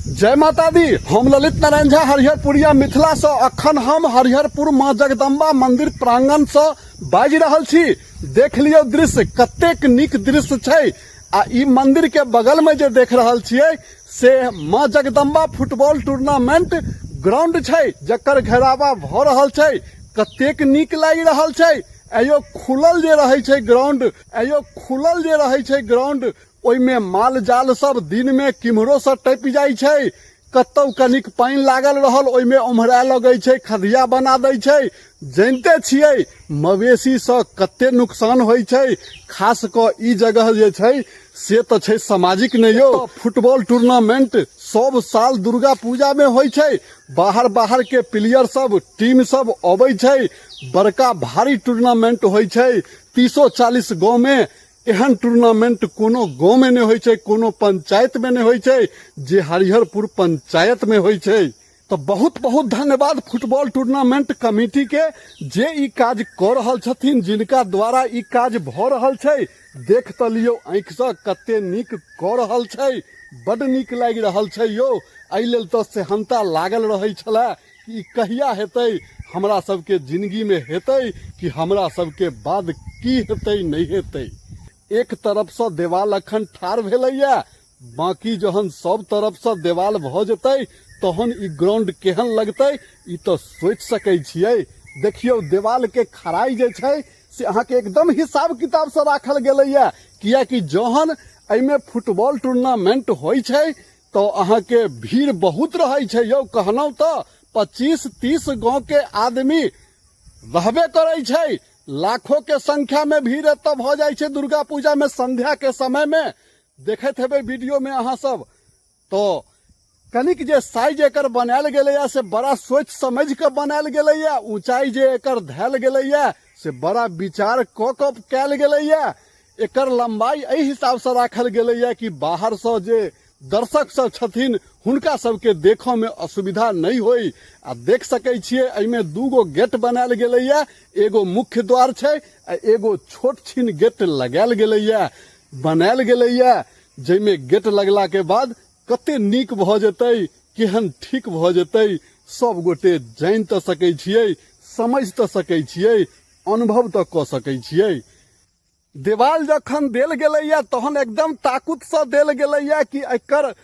जय माता दी। हम ललित नारायण झा हरिहरपुरिया मिथिला से अखन हम हरिहरपुर माँ जगदम्बा मंदिर प्रांगण से बाजि रहल छी। देख लियौ दृश्य, कतेक नीक दृश्य छै। आ ई मंदिर के बगल में जे देख रहल छियै से माँ जगदम्बा फुटबॉल टूर्नामेंट ग्राउंड छै, जकर घेरावा भऽ रहल छै। कतेक नीक लागि रहल छै। एयो खुलल जे रहै छै ग्राउंड, एयो खुलल जे रहै छै ग्राउंड, ओहिमे माल जाल सब दिनमे किम्हरोसँ टपि जाइ छै। कतौ कनिक पानि लागल रहल, ओहिमे ओम्हराए लगै छै, खधिया बना दै छै। जानिते छियै मवेशीसँ कते नुकसान होइ छै। खास कऽ ई जगह जे छै से तऽ छै सामाजिक नहि यौ। फुटबॉल टूर्नामेंट सब साल दुर्गा पूजामे होइ छै। बाहर बाहर के प्लेयर सब, टीम सब अबै छै। बड़का भारी टूर्नामेंट होइ छै। 30-40 गाँवमे एहन टूर्नामेंट कोनो गाँवमे नहि होइ छै, कोनो पंचायतमे नहि होइ छै, जे हरिहरपुर पंचायतमे होइ छै। तऽ बहुत बहुत धन्यवाद फुटबॉल टूर्नामेंट कमिटीके, जे ई काज कऽ रहल छथिन, जिनका द्वारा ई काज भऽ रहल छै। देख तऽ लियौ आँखिसँ, कते नीक कऽ रहल छै। बड्ड नीक लागि रहल छै यौ। एहि लेल तऽ सेहन्ता लागल रहै छलए कि ई कहिया हेतै, हमरा सबके जिनगीमे हेतै कि हमरा सबके बाद की हेतै नहि हेतै। एक तरफसँ देवाल अखन ठाढ़ भेलैए, बाकी जहन सब तरफसँ देवाल भऽ जेतै तहन ई ग्राउंड केहन लगतै, ई तऽ सोचि सकै छियै। देखियौ, देवालके खड़ाइ जे छै से अहाँके एकदम हिसाब किताबसँ राखल गेलैए, किएकि जहन एहिमे फुटबॉल टूर्नामेंट होइ छै तऽ अहाँके भीड़ बहुत रहै छै यौ। कहलहुँ तऽ 25-30 गाँवके आदमी रहबे करै छै। लाखों के संख्या में भीड़ एतऽ भऽ जाइ छै दुर्गा पूजा में। संध्या के समय में देखैत हेबै वीडियो में अहाँ सब। तऽ कनिक जे साइज एकर बनायल गेलैए से बड़ा सोचि समझि कऽ बनायल गेलैए। ऊंचाई जे एकर धयल गेलैए से बड़ा विचार कऽ कऽ कयल गेलैए। एकर लम्बाई एहि हिसाबसँ राखल गेलैए कि बाहरसँ जे दर्शक सब छथिन हुनका सबके देखऽमे असुविधा नहि होइ। आ देख सकै छियै, एहिमे 2 गो गेट बनायल गेलैए। एगो मुख्य द्वार छै आ एगो छोट छिन गेट लगायल गेलैए, बनायल गेलैए, जाहिमे गेट लगलाके बाद कते नीक भऽ जेतै, केहन ठीक भऽ जेतै, सब गोटे जानि तऽ सकै छियै, समझि तऽ सकै छियै, अनुभव तऽ कऽ सकै छियै। देवाल जखन देल गेलैए तहन एकदम ताकतसँ देल गेलैए कि एकर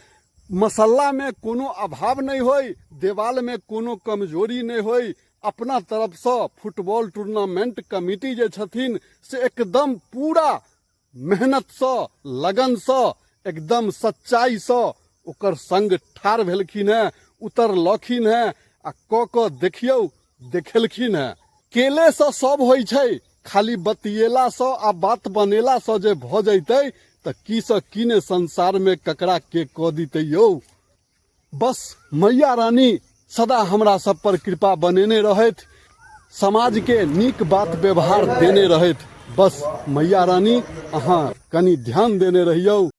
मसल्लामे कोनो अभाव नहि होइ, देवालमे कोनो कमजोरी नहि होइ। अपना तरफसँ फुटबॉल टूर्नामेंट कमिटी जे छथिन से एकदम पूरा मेहनतसँ, लगनसँ, एकदम सच्चाइसँ ओकर संग ठाढ़ भेलखिन हेँ, उतरलखिन हेँ आ कऽ कऽ देखियौ देखेलखिन हेँ। केलेसँ सब होइ छै, खाली बतियेलासँ आ बात बनेलासँ जे भऽ जैतै तऽ की सँ की ने संसारमे ककरा के कऽ दितै यौ। बस मैया रानी सदा हमरा सब पर कृपा बनेने रहथि, समाजके नीक बात व्यवहार देने रहथि। बस मैया रानी, अहाँ कनि ध्यान देने रहियौ।